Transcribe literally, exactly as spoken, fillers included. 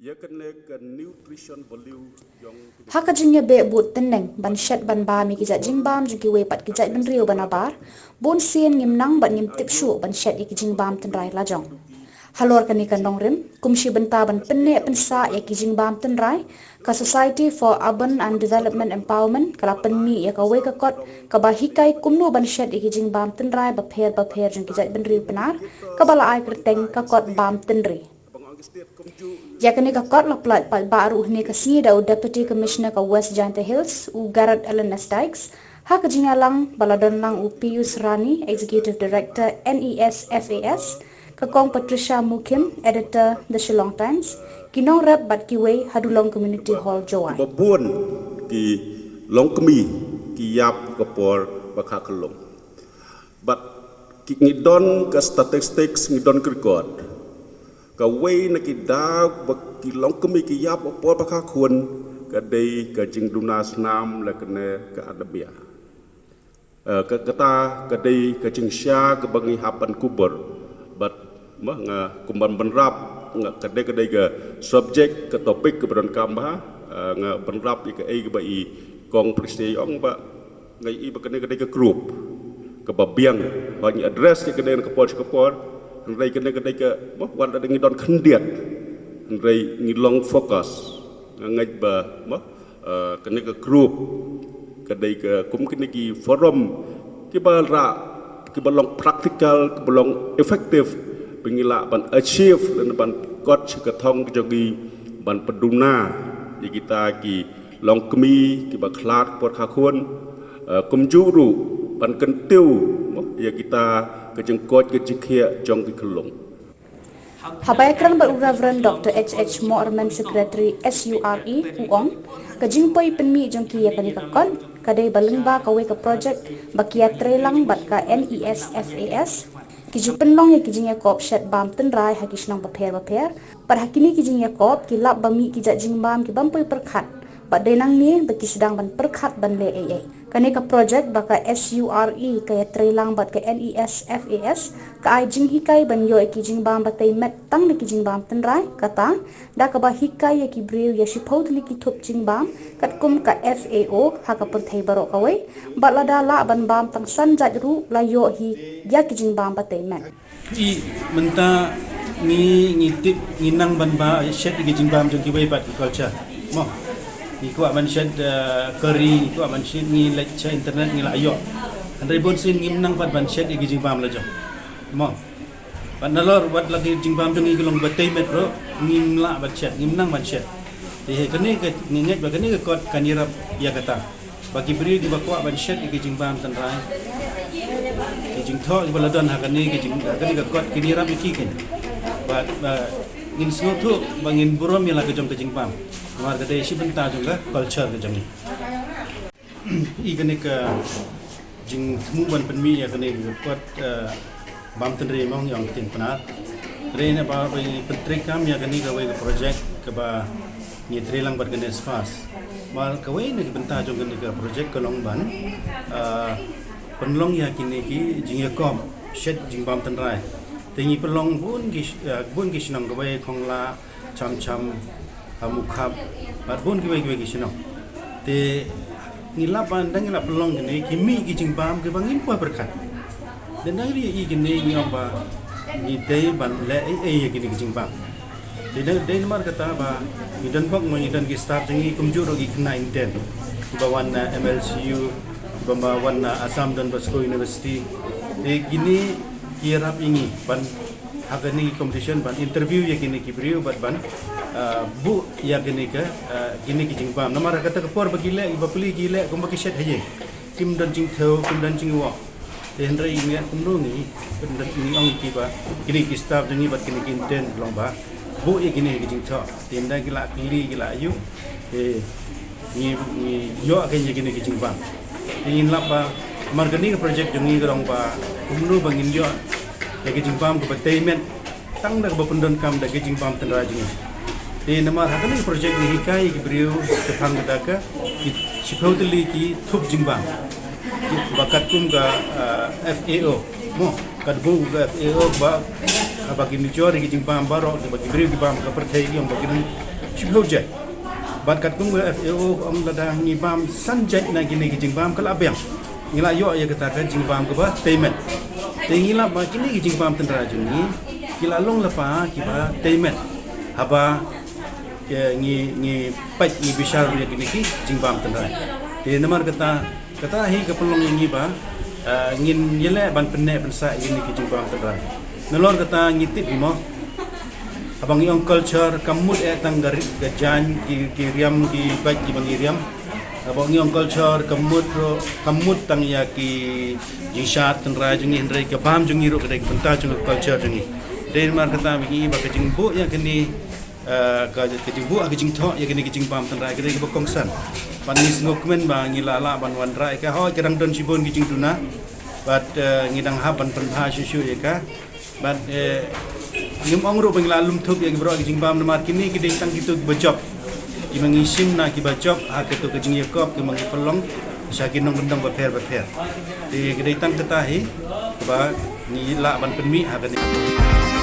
Ïa kane ka nutrition value jong ki Ha ka jingïabeh bud tneng ban shet ban bam ïa ki jait jingbam jong kiwei pat ki jaitbynriew ba nabar, bun sien ngim nang bad ngim tip shuh ban shet ïa ki jingbam tynrai lajong. Halor kane ka nongrim, kum shi bynta ban pynneh pynsah ïa ki jingbam tynrai, ka Society for Urban and Development Empowerment ka la pynmih ïa kawei ka kot kaba hikai kumno ban shet ïa ki jingbam tynrai bapher bapher jong ki jaitbynriew Pnar, kaba la ai kyrteng ka kot bam tynrai. Ïa kane ka kot la pyllait paidbah ruh hynne ka sngi da u Deputy Commissioner ka West Jaintia Hills, u Garod Ellen S Dykes, ha ka jingïalang ba la don lang u Pius Rani, Executive Director, N E S F A S, ka Kong Patricia Mukhim, Editor, The Shillong Times, ki nongrep bad kiwei ha Dulong Community Hall, Jowai. Ba bun ki longkmie ki ïap ka por ba kha khyllung. Bad ki ngi don ka statistics, ngi don ka record. Kawei na ki daw ba ki longkmie ki ïap ha por ba kha khun, ka dei ka jingduna snam lane ka adabia. Eh, ka kata ka dei ka jingshisha kaba ngi hap ban kubur. Bad ma nga kumban bynrap, nga ka dei ka dei ka subject, ka topic kaba donkam bha, eh, nga bynrap ïa kaei kaba i Kong Patricia i ong ba nga i ba kane ka dei ka group kaba biang, ba ngi address ïa kane ka por sha ka por, hynrei kane ka dei ka, ma, wat la ngi don khyndiat, hynrei ngi long focus. Nga ngeit ba, ma, eh, kane ka group ka dei ka kum kine ki forum kiba rah, kiba long practical, kiba long effective, ba ngi lah ban achieve lane ban kot sha ka thong ka jong ngi ban pynduna ïa kita ki longkmie kiba khlad por kha khun, eh, kumjuh ruh ban kyntiew, mo, ïa kita ka jingkoit ka jingkhiah jong ki khyllung. Haba ïakren bad u Reverend Doctor H H Mohrmen, Secretary S U R E, u ong, ka jingpoi pynmih jong ki ïa kane ka kot ka dei ba lyngba kawei ka project ba ki ïatreilang bad ka N E S F A S. Ki ju pynlong ïa ki jingïakop shet bam tynrai ha ki shnong bapher bapher, bad ha kine ki jingïakop ki lap ba mih ki jait jingbam ki bym poi pyrkhat, bad dei nangne ba ki sdang ban pyrkhat ban leh ei ei. Kane ka project ba ka S U R E ka ïatreilang bad ka N E S F A S ka ai jinghikai ban ïoh ïa ki jingbam ba tei met tang da ki jingbam tynrai, kata da kaba hikai ïa ki briew ïa shiphew tylli ki thup jingbam katkum ka F A O ha ka pyrthei baroh kawei, bad lada lah ban bam tang san jait ruh la ïoh hi ïa ki jingbam ba tei met. I mynta ngi, ngi tip, ngi nang ban ba shet ïa ki jingbam jong kiwei pat ki culture. Mo. Ngi kwah ban shet, eh, curry, ngi kwah ban shet, ngi leit sha internet ngi la ïoh. Hynrei bun sien ngim nang pat ban shet ïa ki jingbam la jong. Mo. Bad nalor wat la ki jingbam jong ngi ki long ba tei met ruh, ngim lah ban shet, ngim nang ban shet. Te kane ka, ngi ngeit ba kane ka kot kan ïarap ïa kata. Ba ki briew kiba kwah ban shet ïa ki jingbam tynrai, ki jingthoh kiba la don ha kane ki jing, ha kane ka kot kin ïarap ïa ki kin. Bad, ba ngin sngewthuh ba ngin burom ïa la ka jong ka jingbam. Namar ka dei shi bynta jong ka culture ka jong ngi. I kane ka jingthmu ban pynmih ïa kane ka kot, eh, bam tynrai mo ngi ong ktien Pnar. Hynrei naba ba ngi pyntreikam ïa kane kawei ka project kaba ngi ïatreilang bad ka NESFAS. Namar kawei na ki bynta jong kane ka project ka long ban, ah, pynlong ïa kine ki jingïakop shet jingbam tynrai. Te ngi pynlong bun ki, ah, bun ki shnong kawei Khongla, Chamcham, ha Mukhap, bad bun kiwei kiwei ki shnong. Te ngi lap ba ynda ngi la pynlong kine ki mih ki jingbam kiba ngim poi pyrkhat. Te ynda ngi ïohi kine ngi ong ba ngi dei ban leh ei ei ïa kine ki jingbam. Te dei, dei namar kata ba ngi don bok mo ngi don ki staff jong ngi kumjuh ruh ki khynnah Indian kiba wan na M L C U, kiba wan na Assam Don Bosco University. Te kine ki ïarap ïa ngi ban ha kane ki competition ban interview ïa kine ki briew bad ban, ah, buh ïa kine ka, ah, kine ki jingbam. Namar kata ka por ba ki leh, ba pule ki leh kumba ki shet ha ïing. Kim don jingthew, kim don jingwoh. Te hynrei ngi kumno ngi, ngi ong ïa ki ba kine ki staff jong ngi bad kine ki intern long ba buh ïa kine ki jingthoh. Te ynda ki la kylli ki la ïoh. Te ngi, ngi ïoh kein ïa kine ki jingbam. Te ngin lap ba namar kane ka project jong ngi ka long ba kumno ba ngin ïoh ïa ki jingbam kaba tei met tang da kaba pyndonkam da ki jingbam tynrai jong ngi. Te namar ha kane ka project ngi hikai ïa ki briew shaphang kata ka ki shiphew tylli ki thup jingbam. Ki ba katkum ka, ah, F A O. Mo, katkum ka F A O ba, ba ki mijor ïa ki jingbam baroh, ba ki briew ki bam ka pyrthei ki ong ba ki don Shiphew jait. Bad katkum ka F A O ka ong lada ngi bam san jait na kine ki jingbam ka la biang. Ngi la ïoh ïa kata ka jingbam kaba tei met. Te ngi la ba kine ki jingbam tynrai jong ngi ki la long lypa kiba tei met. Haba ke ngi ngi peit ngi bishar ïa kine ki jingbam tynrai. Te namar kata, kata hi ka pynlong ïa ngi ba, eh, ngin ïaleh ban pynneh pynsah ïa kine ki jingbam tynrai. Nalor kata ngi tip hi mo. Haba ngi ong culture kam mut eh tang ka ri-, ka jaiñ ki, ki riam ki beit kiba ngi riam. Haba ngi ong culture kam mut ruh, kam mut tang ïa ki jingshad tynrai jong ngi, hynrei ka bam jong ngi ruh ka dei ka bynta jong ka culture jong ngi. Dei namar kata ba ngi ba ka jingbuh ïa kane, eh, ka, ka jingbuh ka jingthoh ïa kane ka jingbam tynrai ka dei kaba kongsan. Bad ngi sngewkmen ba ngi la lah ban wanrah ïa ka, hooid ka dang don shibun ki jingduna. Bad, eh, ngi dang hap ban pynbha shuh shuh ïa ka. Bad, eh, ngim ong ruh ba ngi la lum thup ïa ki baroh ki jingbam namar kine ki dei tang kito kiba jop. Kiba ngi shim na kiba jop ha kito ki jingïakop kiba ngi pynlong sha ki nongkyndong bapher bapher. Te ki dei tang kata hi kaba ngi lah ban pynmih ha kane.